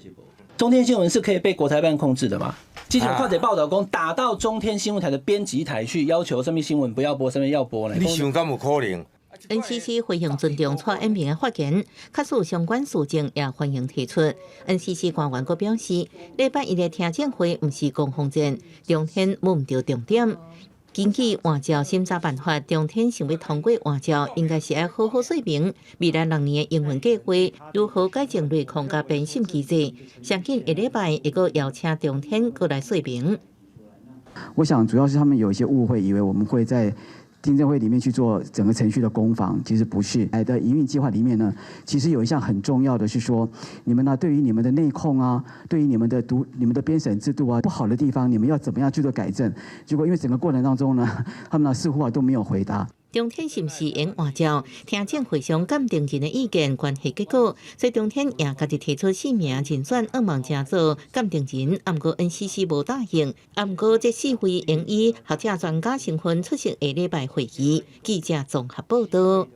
中天新聞是可以被國台辦控制的嗎？之前看者報道講，打到中天新聞台的編輯台去，要求啥物新聞不要播，啥物要播呢？你想敢有可能？ NCC 非常尊重蔡衍明的發言，確實相關事證也歡迎提出。NCC 官員閣表示，禮拜一的聽證會毋是攻防戰，中天摸毋著重點。根據換照審查辦法，中天想欲通過換照，應該是愛好好說明未來六年的營運計劃，如何改進內控佮編審機制。上緊下禮拜會閣邀請中天過來說明。我想主要是他們有一些誤會，以為我們會在聽證會裡面去做整個程序的攻防，其實不是。來的營運計劃裡面呢，其實有一項很重要的是說，你們呢對於你們的內控啊，對於你們的讀、你們的編審制度啊，不好的地方，你們要怎麼樣去做改正？結果因為整個過程當中呢，他們呢似乎啊都沒有回答。中天是毋是會換照？聽證會上鑑定人的意見關係結果，所以中天也家己提出四名人選，向望成做鑑定人，毋過 NCC 無答應。毋過這四位應以學者專家身份出席下禮拜會議。記者綜合報道。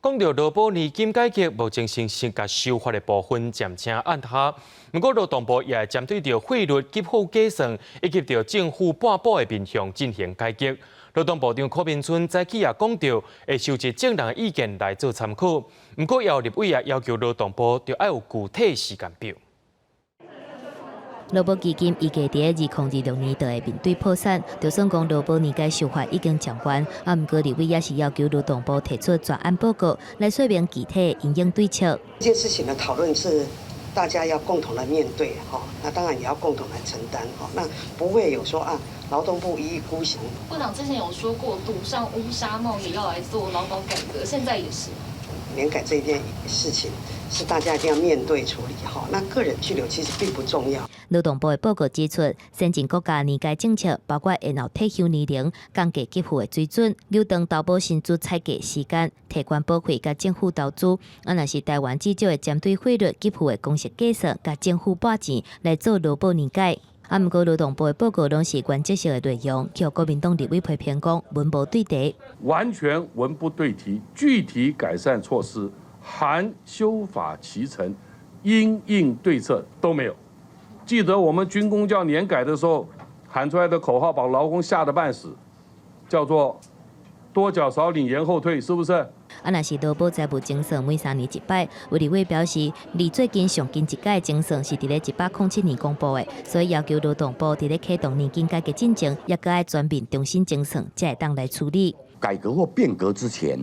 講著勞保年金改革，目前先先共修法的部分暫時按下。毋過勞動部也會針對著費率給付計算，以及著政府半保的面向進行改革。勞動部長柯銘春早起也講著，會收集眾人的意見來做參考。毋過，也有立委也要求勞動部著愛有具體時間表。勞保基金預計佇2026年就會面對破產，就算講勞保年改修法已經講完，啊，毋過立委也是要求勞動部提出專案報告來說明具體因應對策。這件事情的討論是大家要共同來面對，哈，那當然也要共同來承擔，哈，那不會有說啊，勞動部一意孤行。部長之前有說過，賭上烏紗帽也要來做勞保改革，現在也是。年改這件事情是大家一定要面對處理，哈，那個人去留其實並不重要。勞動部的報告指出，先進國家年改政策包括延後退休年齡、降低給付的水準、延長投保薪資採計時間、提懸保費佮政府投資。啊，若是台灣至少會針對費率給付的公式計算，佮政府撥錢來做勞保年改。啊，毋過勞動部的報告攏是原則性的內容，予國民黨立委批評講文無對題，完全文不對題，具體改善措施含修法期程、因應對策都沒有。記得我們軍公教年改的時候喊出來的口號，把勞工嚇得半死，叫做多繳少領延後退，是不是？啊，若是勞保財務精算每3年一擺，有立委表示，離最近上近一擺精算是佇咧107年公布的，所以要求勞動部佇咧啟動年金改革進前，也閣愛全面重新精算，才會當來處理。改革或變革之前，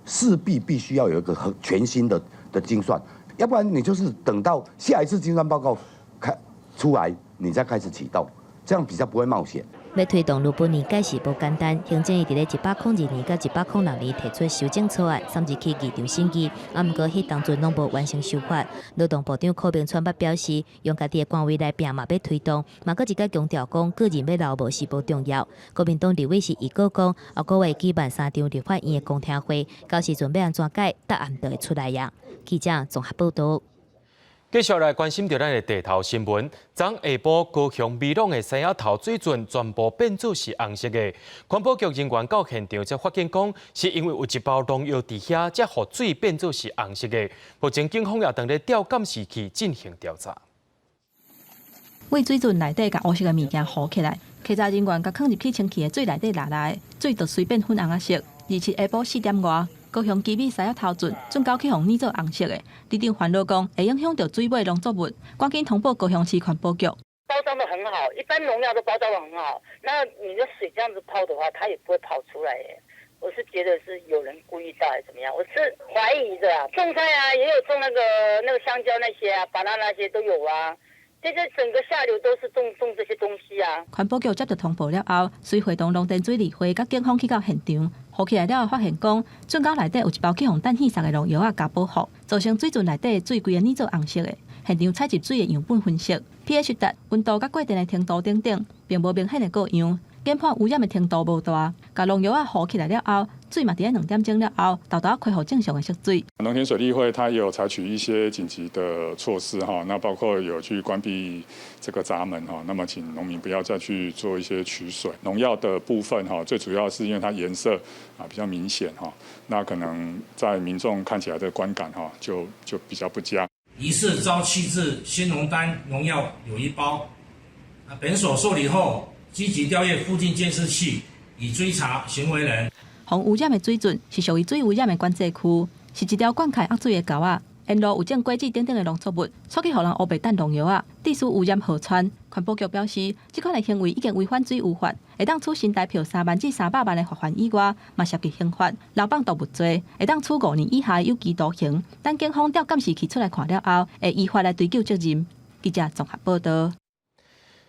勢必必須要有一個全新的精算，要不然你就是等到下一次精算報告開出來，你再開始啟動，這樣比較不會冒險。欲推動勞保年改是無簡單，行政院佇咧102年佮106年提出修正草案，送入去議場審議，啊，毋過彼當陣攏無完成修法。勞動部長柯銘川捌表示，用家己的官位來拚嘛欲推動，嘛閣一擺強調講個人欲留無是無重要。國民黨立委是預告講，後個月舉辦三場立法院的公聽會，到時陣欲按怎改，答案就會出來呀。記者綜合報道。繼續來關心著咱的地頭新聞。昨下晡高雄美濃的獅仔頭水圳全部變做是紅色的。環保局人員到現場才發現講，是因為有一包農藥佇遐，才予水變做是紅色的。目前警方也正咧調監視器進行調查。為水圳內底共烏色的物件糊起來，稽查人員共囥入去清氣的水內底抐來，水就隨變粉紅仔色。27下晡4點外，高雄基米獅仔頭圳圳溝去予染做紅色的，里長煩惱講會影響著水尾農作物，趕緊通報高雄市環保局。包裝得很好，一般農藥都包裝得很好，那你的水這樣子泡的話，它也不會跑出來耶。我是覺得是有人故意倒還是怎麼樣，我是懷疑的啊。種菜啊，也有種那個香蕉那些啊，芭樂那些都有啊。這些整個下流都是種這些東西啊。環保局接到通報了後，隨會同農田水利會佮警方去到現場，予起來了後發現講，圳溝內底有一包去予氮氣殺的農藥仔加保護，造成水圳內底的水規个染做紅色的。現場採集水的樣本分析，pH 值、溫度佮過電的程度等等，並無明顯的過樣。研判污染的程度無大，共農藥仔糊起來了後，水嘛佇咧2點鐘了後，沓沓恢復正常的色水。農田水利會它也有採取一些緊急的措施哈，那包括有去關閉這個閘門哈，那麼請農民不要再去做一些取水。農藥的部分哈，最主要是因為它顏色啊比較明顯哈，那可能在民眾看起來的觀感哈就比較不佳。疑似遭棄置鮮龍丹農藥有一包，本所受理後，積極調閱附近監視器，以追查行為人。予污染的水圳是屬於水污染的管制區，是一條灌溉惡水的溝仔，沿路有種果子等等的農作物，煞去予人烏白擲農藥仔，致使污染河川。環保局表示，這款的行為已經違反水污法，會當處新台票3萬至300萬的罰鍰以外，嘛涉及刑法漏放毒物罪，會當處5年以下的有期徒刑。等警方調監視器出來看了後，會依法來追究責任。記者綜合報道。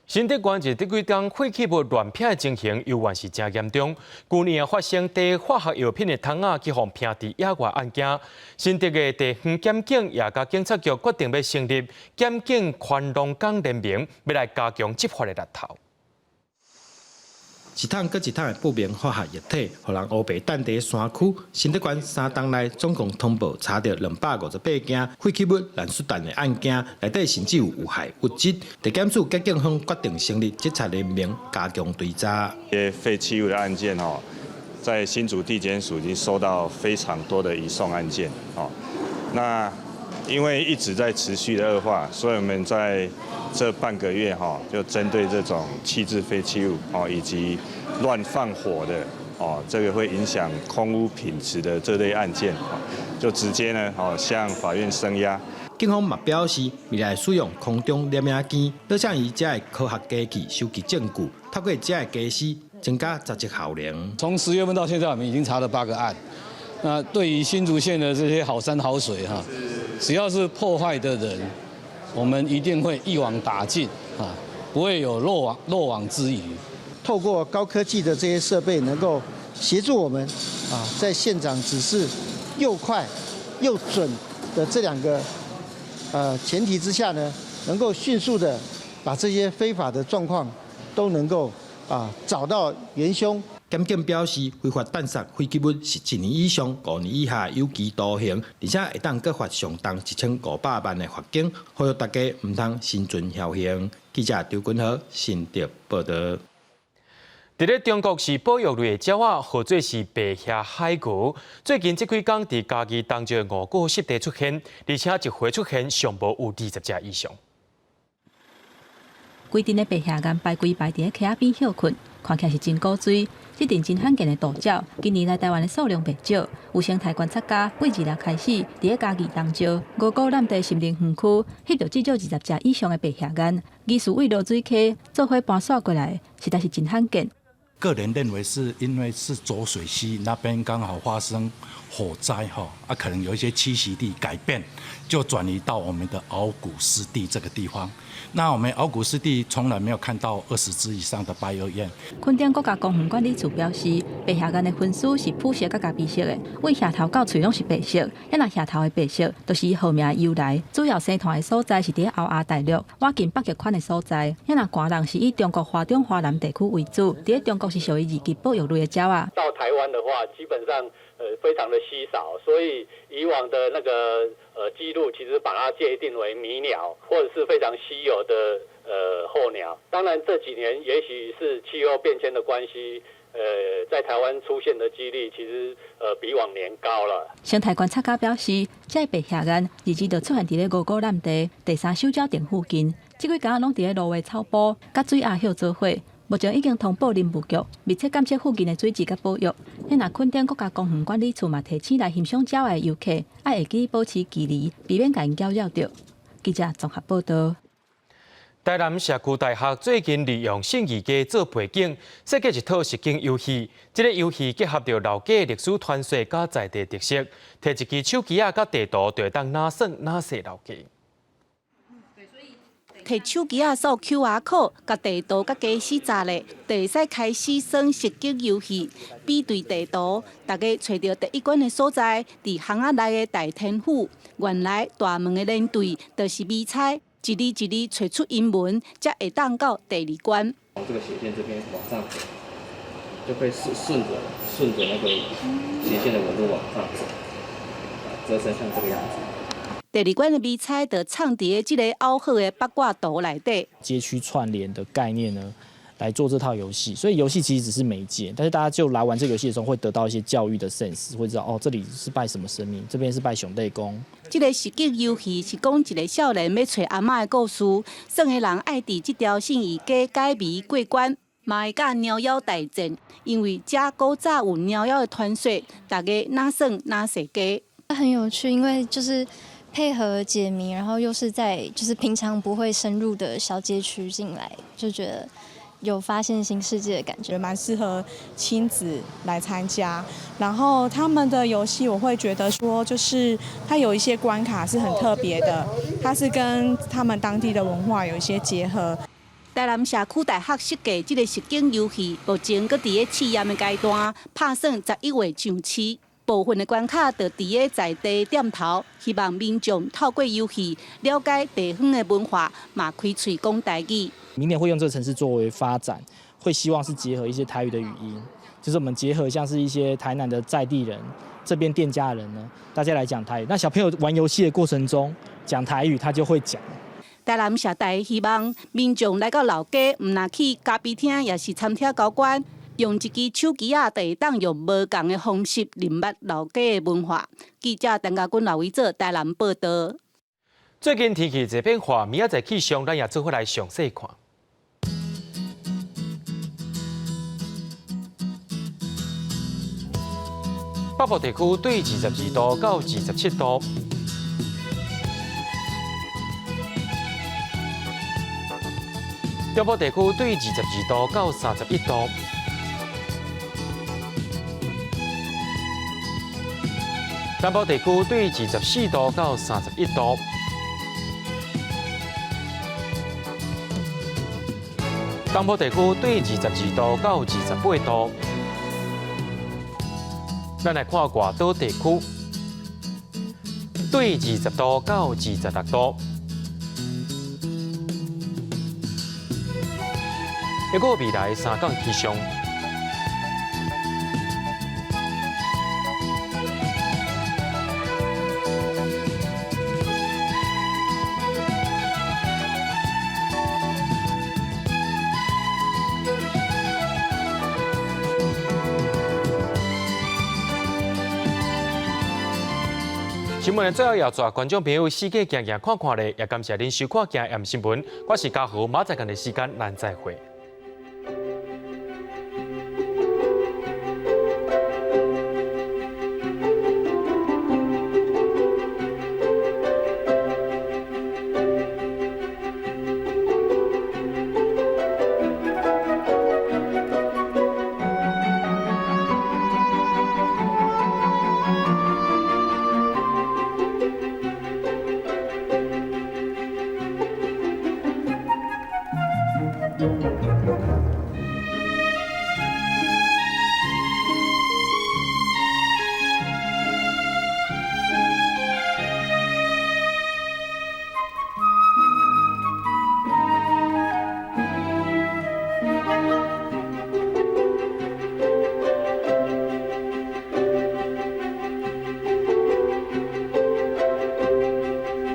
新竹縣這幾工廢棄物亂撇的情形，猶原是誠嚴重。舊年發生提化學藥品的桶仔去予拋佇野外案件，新竹的地方檢警也佮警察局決定欲成立檢警寬容工聯盟，欲來加強執法的力頭。一桶閣一桶的不明化學液體，予人烏白擲佇山區。新竹縣三冬內總共通報查著258件廢棄物濫釋氮的案件，內底甚至有有害物質。地檢署佮警方決定成立執察聯盟，加強追查。這些廢棄物的案件哦，在新竹地檢署已經收到非常多的移送案件哦。那因為一直在持續的惡化，所以我們在這半個月哈，就針對這種棄置廢棄物哦，以及亂放火的哦，這個會影響空污品質的這類案件，就直接呢哦向法院聲押。警方嘛表示，未來使用空中攝影機、攝像儀這的科學機器收集證據，透過這的機師增加查緝效能。從10月份到現在，我們已經查了8個案。那對於新竹縣的這些好山好水哈，只要是破壞的人，我們一定會一網打盡啊，不會有漏網之魚。透過高科技的這些設備，能夠協助我們啊，在現場指示又快又準的這兩個前提之下呢，能夠迅速的把這些非法的狀況都能夠啊找到元兇。檢警表示，非法擲撒廢棄物是1年以上5年以下有期徒刑，而且會當閣罰上重1500萬的罰金，呼籲大家毋通心存僥倖。記者張君豪新竹報道。佇咧中國是保育類的鳥仔，號做是白額海鷗。最近這幾工佇嘉義東石五股濕地出現，而且一回出現上無有20隻以上。規陣的白額雁排規排佇咧溪仔邊歇睏，看起來是真古錐。這陣真罕見的渡鳥，近年來台灣的數量袂少。有生態觀察家對2日開始，佇咧嘉義東石五股湳地森林園區，翕著至少20隻以上的白額雁，疑似對濁水溪做伙搬徙過來，實在是真罕見。個人認為是因為是濁水溪那邊剛好發生火災哈，啊可能有一些棲息地改變，就轉移到我們的鰲鼓濕地這個地方。那我們鰲鼓濕地從來沒有看到20隻以上的白額雁。墾丁國家公園管理處表示，白額雁的分絲是膚色佮咖啡色的，對額頭到喙攏是白色，啊若額頭的白色，就是伊號名的由來。主要生團的所在是佇咧歐亞大陸，倚近北極圈的所在。啊若寒鸫是以中國華中、華南地區為主，佇咧中國是屬於二級保育類的鳥仔。到台灣的話，基本上非常的稀少，所以以往的那個記錄，其實把它界定為迷鳥，或者是非常稀有的候鳥。當然這幾年也許是氣候變遷的關係，在台灣出現的幾率其實比往年高了。生態觀察家表示，這個白額雁日子就出現佇咧五股湳地第三守鳥亭附近，這幾工攏佇咧蘆葦草埔佮水鴨歇做伙。目前已經通報林務局，密切監測附近的水質佮保育。若墾丁國家公園管理處嘛提醒來欣賞鳥的遊客，愛會記保持距離，避免共𪜶攪擾著。記者綜合報道。台南社區大學最近利用信義街做背景，設計一套實境遊戲。這个遊戲結合著老街歷史傳說佮在地特色，提一支手機仔佮地圖，就會當哪耍哪踅老街。提手機仔掃 QR code，共地圖佮街市閘咧，就會使開始耍實境遊戲，比對地圖，大家揣著第一關的所在，佇巷仔內的大天府，原來大門的連對就是謎猜。一字一字揣出英文，才會當到第二關。從這個斜線這邊往上走，就會順着那個斜線的紋路往上走，折成像這個樣子。第二關的謎猜就藏佇咧這个凹好的八卦圖內底。街區串聯的概念呢，來做這套遊戲，所以遊戲其實只是媒介，但是大家就來玩這個遊戲的時候，會得到一些教育的 sense，會知道哦，這裡是拜什麼神明，這邊是拜上帝公。這个實境遊戲是講一個少年欲揣阿嬤的故事，耍的人愛佇這條信義街解謎過關，嘛會佮貓妖大戰，因為遮古早有貓妖的傳說，大家哪耍哪踅街。很有趣，因為就是配合解謎，然後又是在就是平常不會深入的小街區進來，就覺得有發現新世界的感覺，蠻適合親子來參加。然後他們的遊戲，我會覺得說，就是它有一些關卡是很特別的，它是跟他們當地的文化有一些結合。台南社區大學設計這個實境遊戲，目前閣佇咧試驗的階段，拍算11月上市。部分的關卡就佇咧在地店頭，希望民眾透過遊戲了解地方的文化，嘛開喙講台語。明年會用這個城市作為發展，會希望是結合一些台語的語音，就是我們結合像是一些台南的在地人，這邊店家的人呢，大家來講台語。那小朋友玩遊戲的過程中講台語，他就會講。台南社大希望民眾來到老街，毋若去咖啡廳，抑是餐廳交關，用一支手機仔，就會當用無仝的方式認捌老街的文化。記者陳家軍、劉維哲台南報道。最近天氣在變化，明仔載氣象，咱也做伙來詳細看。北部地區對22度到27度。中部地區對22度到31度。南部地區對24度到31度。東部地區對22度到28度。咱來看外島地區，對20度到26度。一個未來三天氣象。新聞的最後，也祝觀眾朋友四界行行看看咧，也感謝恁收看《鏡 M 新聞》，我是嘉豪，明仔載仝個時間，咱再會。